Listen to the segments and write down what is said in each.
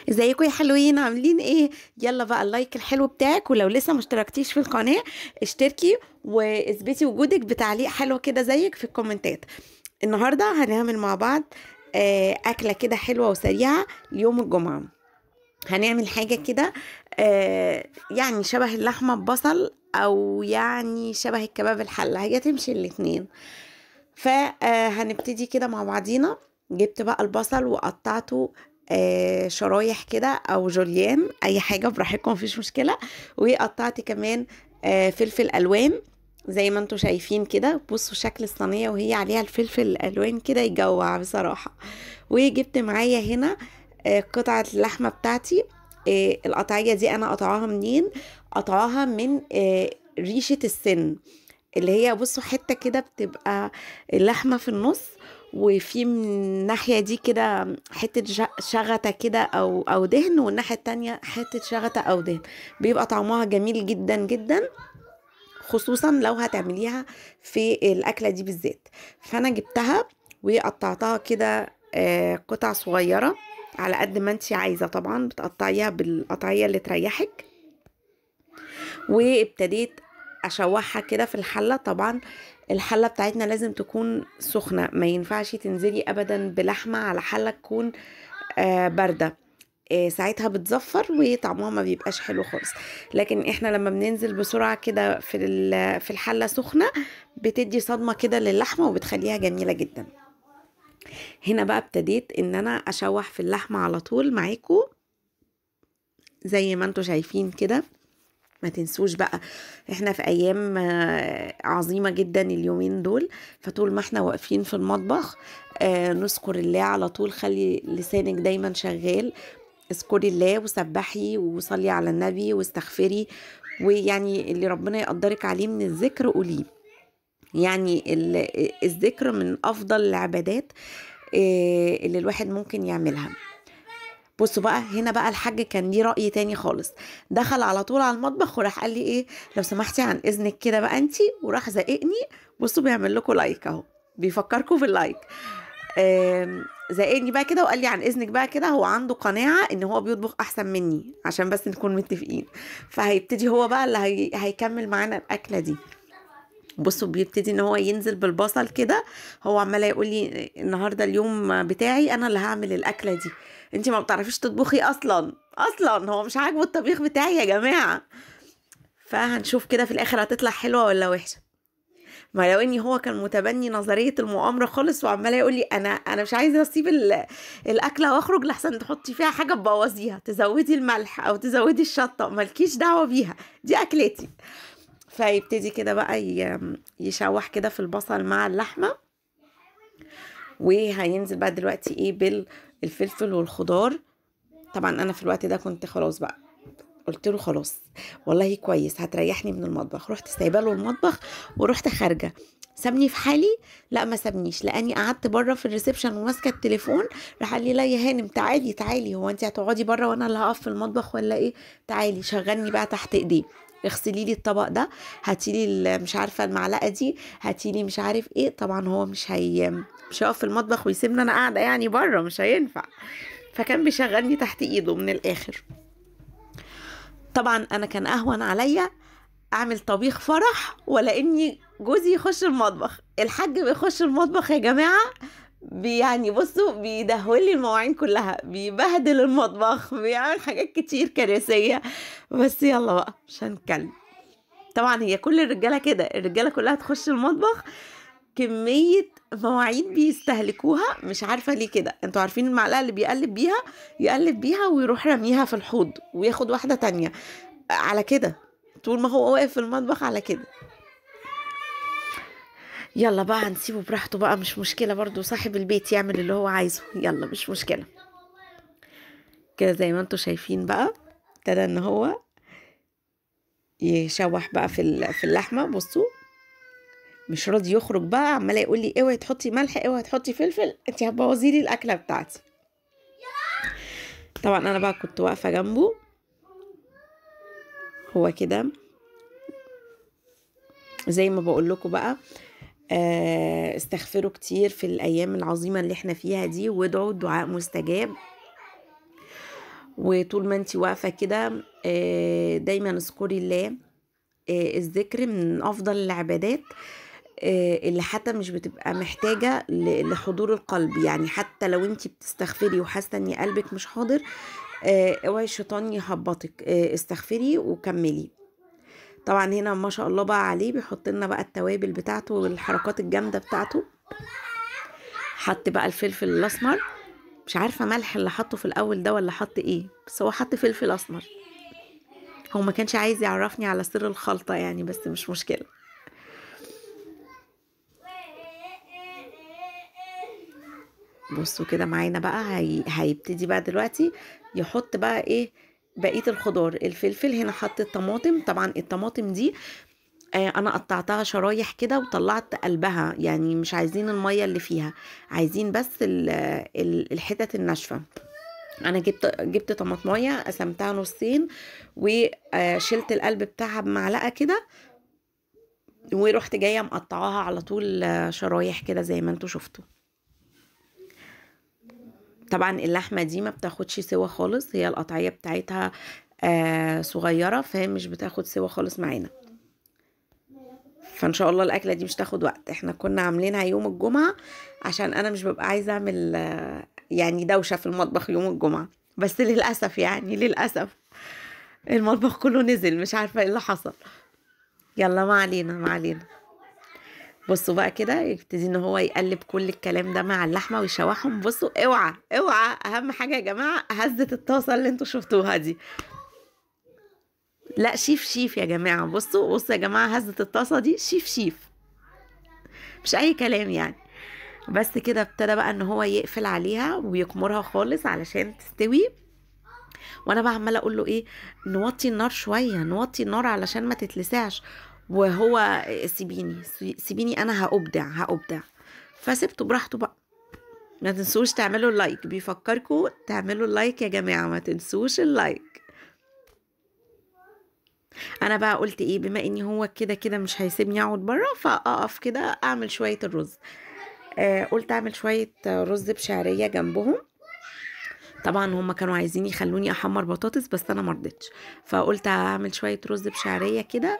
ازيكم يا حلوين؟ عاملين ايه؟ يلا بقى ال like الحلو بتاعك، ولو لسه ما اشتركتيش في القناة اشتركي واثبتي وجودك بتعليق حلو كده زيك في الكومنتات. النهارده هنعمل مع بعض اكله كده حلوة وسريعة ليوم الجمعة. هنعمل حاجة كده يعني شبه اللحمة ببصل، او يعني شبه الكباب الحلة، هي تمشي الاتنين. فهنبتدي كده مع بعضينا. جبت بقى البصل وقطعته شرايح كده او جوليان، اي حاجة براحتكم مفيش مشكلة. وقطعت كمان فلفل الوان زي ما انتم شايفين كده. بصوا شكل الصينية وهي عليها الفلفل الالوان كده يجوع بصراحة. وجبت معايا هنا قطعه اللحمة بتاعتي. القطعية دي انا قطعاها منين؟ قطعاها من ريشه السن، اللي هي بصوا حتة كده بتبقى اللحمة في النص، وفي من الناحية دي كده حتة شغطه كده او دهن، والناحية التانية حتة شغطه او دهن. بيبقى طعمها جميل جدا جدا، خصوصا لو هتعمليها في الاكلة دي بالذات. فانا جبتها وقطعتها كده قطع صغيرة على قد ما انت عايزه، طبعا بتقطعيها بالقطعيه اللي تريحك. وابتديت اشوحها كده في الحلة. طبعا الحلة بتاعتنا لازم تكون سخنة، ما ينفعش تنزلي ابدا بلحمه على حله تكون باردة، ساعتها بتزفر وطعمها ما بيبقاش حلو خالص. لكن احنا لما بننزل بسرعة كده في الحلة سخنة بتدي صدمة كده للحمه وبتخليها جميلة جدا. هنا بقى ابتديت ان انا اشوح في اللحمة على طول معاكم زي ما انتم شايفين كده. ما تنسوش بقى احنا في ايام عظيمة جدا اليومين دول، فطول ما احنا واقفين في المطبخ نذكر الله على طول. خلي لسانك دايما شغال، اذكري الله وسبحي وصلي على النبي واستغفري، ويعني اللي ربنا يقدرك عليه من الذكر قوليه. يعني الذكر من افضل العبادات اللي الواحد ممكن يعملها. بصوا بقى هنا بقى الحاج كان ليه رأي تاني خالص، دخل على طول على المطبخ وراح قال لي ايه لو سمحتي عن اذنك كده بقى انتي، وراح زقني. بصوا بيعمل لكم like اهو، بيفكركم بال like. زقني بقى كده وقال لي عن اذنك بقى كده. هو عنده قناعة ان هو بيطبخ احسن مني، عشان بس نكون متفقين. فهيبتدي هو بقى اللي هيكمل معانا الاكلة دي. بصوا بيبتدي ان هو ينزل بالبصل كده. هو عمال يقول لي النهارده اليوم بتاعي انا اللي هعمل الاكلة دي، انتي ما بتعرفيش تطبخي اصلا. اصلا هو مش عاجبه الطبيخ بتاعي يا جماعة. فهنشوف كده في الاخر هتطلع حلوة ولا وحشة. ما لو اني هو كان متبني نظرية المؤامرة خالص، وعمال يقول لي انا مش عايزه اسيب الاكلة واخرج لحسن تحطي فيها حاجة تبوظيها، تزودي الملح او تزودي الشطه، مالكيش دعوه بيها، دي اكلتي. فيبتدي كده بقى يشوح كده في البصل مع اللحمة. وهينزل بقى دلوقتي ايه بالفلفل والخضار. طبعا انا في الوقت ده كنت خلاص بقى قلت له خلاص والله كويس هتريحني من المطبخ. رحت سايبه له المطبخ ورحت خارجه. سابني في حالي؟ لا ما سابنيش، لاني قعدت بره في ال reception وماسكه التليفون. راح قال لي لا يا هانم تعالي تعالي، هو انت هتقعدي بره وانا اللي هقف في المطبخ ولا ايه؟ تعالي. شغلني بقى تحت ايديه، اغسلي لي الطبق ده، هاتي لي مش عارفه المعلقة دي، هاتي لي مش عارف ايه. طبعا هو مش هيقف في المطبخ ويسيبني انا قاعدة يعني بره، مش هينفع. فكان بيشغلني تحت ايده من الاخر. طبعا انا كان اهون عليا اعمل طبيخ فرح ولا اني جوزي يخش المطبخ. الحاج بيخش المطبخ يا جماعة يعني بصوا بيدهول لي المواعين كلها، بيبهدل المطبخ، بيعمل حاجات كتير كارثية. بس يلا بقى مش هنتكلم. طبعا هي كل الرجالة كده، الرجالة كلها تخش المطبخ كمية مواعين بيستهلكوها مش عارفه ليه كده. انتوا عارفين المعلقة اللي بيقلب بيها، يقلب بيها ويروح رميها في الحوض وياخد واحدة تانية على كده، طول ما هو واقف في المطبخ على كده. يلا بقى هنسيبه براحته بقى، مش مشكلة، برضو صاحب البيت يعمل اللي هو عايزه، يلا مش مشكلة. كده زي ما انتوا شايفين بقى ابتدى ان هو يشوح بقى في اللحمة. بصوا مش راضي يخرج بقى، عمال يقول لي اوعي تحطي ملح، اوعي تحطي فلفل، انت هتبوظي لي الاكلة بتاعتي. طبعا انا بقى كنت واقفة جنبه هو كده زي ما بقول لكم بقى. استغفروا كتير في الايام العظيمة اللي احنا فيها دي، وادعوا دعاء مستجاب. وطول ما انتي واقفة كده دايما اذكري الله. الذكر من افضل العبادات اللي حتى مش بتبقى محتاجة لحضور القلب. يعني حتى لو انتي بتستغفري وحاسة ان قلبك مش حاضر، اوعي الشيطان يهبطك، استغفري وكملي. طبعا هنا ما شاء الله بقى عليه بيحط لنا بقى التوابل بتاعته والحركات الجامدة بتاعته. حط بقى الفلفل الاسمر، مش عارفة ملح اللي حطه في الاول ده ولا حط ايه، بس هو حط فلفل اسمر. هو ما كانش عايز يعرفني على سر الخلطة يعني، بس مش مشكلة. بصوا كده معانا بقى هيبتدي بقى دلوقتي يحط بقى ايه بقية الخضار. الفلفل هنا حط الطماطم. طبعا الطماطم دي انا قطعتها شرايح كده وطلعت قلبها، يعني مش عايزين المية اللي فيها، عايزين بس الحتت الناشفة. انا جبت طماطمية قسمتها نصين وشلت القلب بتاعها بمعلقة كده، ورحت جاية مقطعاها على طول شرايح كده زي ما انتوا شفتوا. طبعا اللحمة دي ما بتاخدش سوا خالص، هي القطعية بتاعتها صغيرة، فهي مش بتاخد سوا خالص معانا. فان شاء الله الاكلة دي مش تاخد وقت. احنا كنا عاملينها يوم الجمعة عشان انا مش ببقى عايزه اعمل يعني دوشه في المطبخ يوم الجمعة، بس للاسف يعني للاسف المطبخ كله نزل، مش عارفه ايه اللي حصل. يلا ما علينا ما علينا. بصوا بقى كده يبتدي ان هو يقلب كل الكلام ده مع اللحمة ويشوحهم. بصوا اوعى اوعى، اهم حاجة يا جماعة هزه الطاسه اللي انتوا شفتوها دي. لا شيف شيف يا جماعة، بصوا بصوا يا جماعة هزه الطاسه دي شيف شيف، مش اي كلام يعني. بس كده ابتدى بقى ان هو يقفل عليها ويكمرها خالص علشان تستوي. وانا بقى عماله اقول له ايه، نوطي النار شوية، نوطي النار علشان ما تتلسعش، وهو سيبيني سيبيني انا هابدع هابدع. فسيبته براحته بقى. ما تنسوش تعملوا ال like، بيفكركم تعملوا ال like يا جماعة، ما تنسوش ال like. انا بقى قلت ايه، بما اني هو كده كده مش هيسيبني اقعد بره، فاقف كده اعمل شوية الرز. قلت اعمل شوية رز بشعريه جنبهم. طبعا هما كانوا عايزين يخلوني احمر بطاطس بس انا مرضتش، فقلت اعمل شوية رز بشعريه كده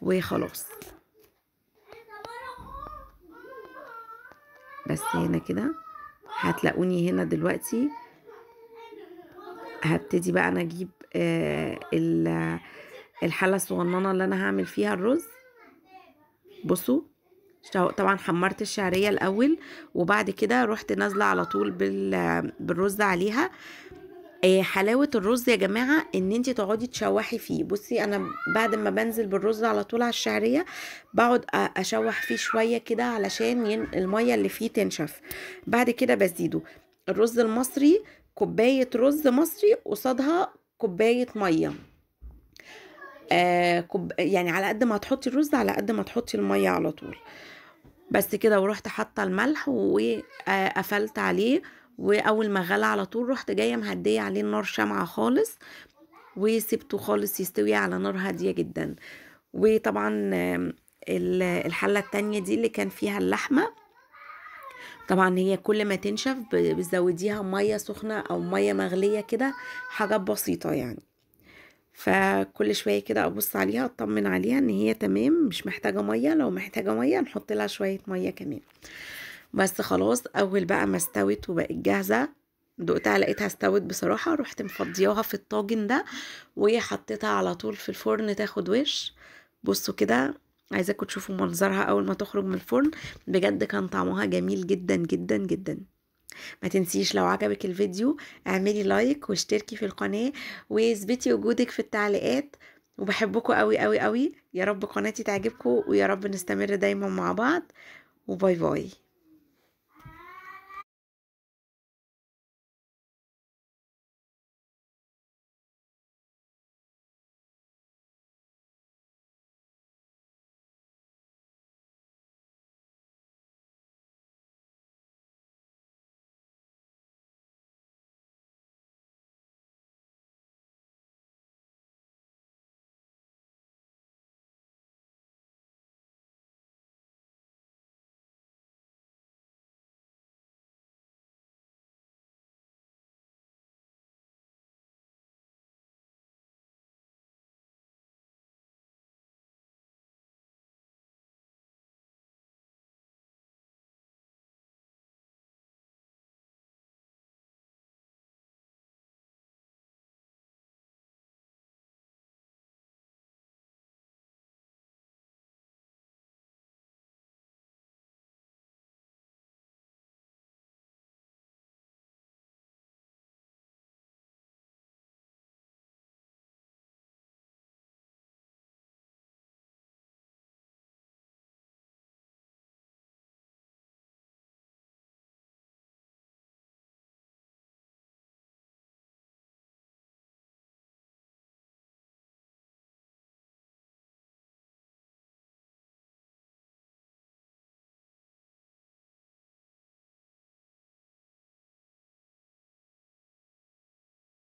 وخلاص. بس هنا كده هتلاقوني هنا دلوقتي هبتدي بقى انا اجيب الحلة الصغننه اللي انا هعمل فيها الرز. بصوا طبعا حمرت الشعرية الاول، وبعد كده رحت نازله على طول بالرز عليها. حلاوة الرز يا جماعة ان انت تقعدي تشوحي فيه. بصي انا بعد ما بنزل بالرز على طول على الشعرية بقعد اشوح فيه شوية كده علشان المية اللي فيه تنشف. بعد كده بزيده. الرز المصري كوباية رز مصري قصادها كوباية مية، يعني على قد ما تحطي الرز على قد ما تحطي المية على طول. بس كده. ورحت حاطه الملح وقفلت عليه، واول ما غلى على طول رحت جاية مهديه عليه النار شمعة خالص، وسبته خالص يستوي على نار هادية جدا. وطبعا الحلة التانية دي اللي كان فيها اللحمة، طبعا هي كل ما تنشف بتزوديها مية سخنة او مية مغليه كده، حاجات بسيطة يعني. فكل شوية كده ابص عليها اطمن عليها ان هي تمام، مش محتاجه مية. لو محتاجه مية نحط لها شوية مية كمان. بس خلاص اول بقى ما استوت وبقت جاهزة، دقتها لقيتها استوت بصراحة، رحت مفضياها في الطاجن ده وحطيتها على طول في الفرن تاخد وش. بصوا كده عايزاكم تشوفوا منظرها اول ما تخرج من الفرن، بجد كان طعمها جميل جدا جدا جدا. ما تنسيش لو عجبك الفيديو اعملي like واشتركي في القناة واثبتي وجودك في التعليقات. وبحبكم قوي قوي قوي، يا رب قناتي تعجبكم ويا رب نستمر دايما مع بعض. و bye bye.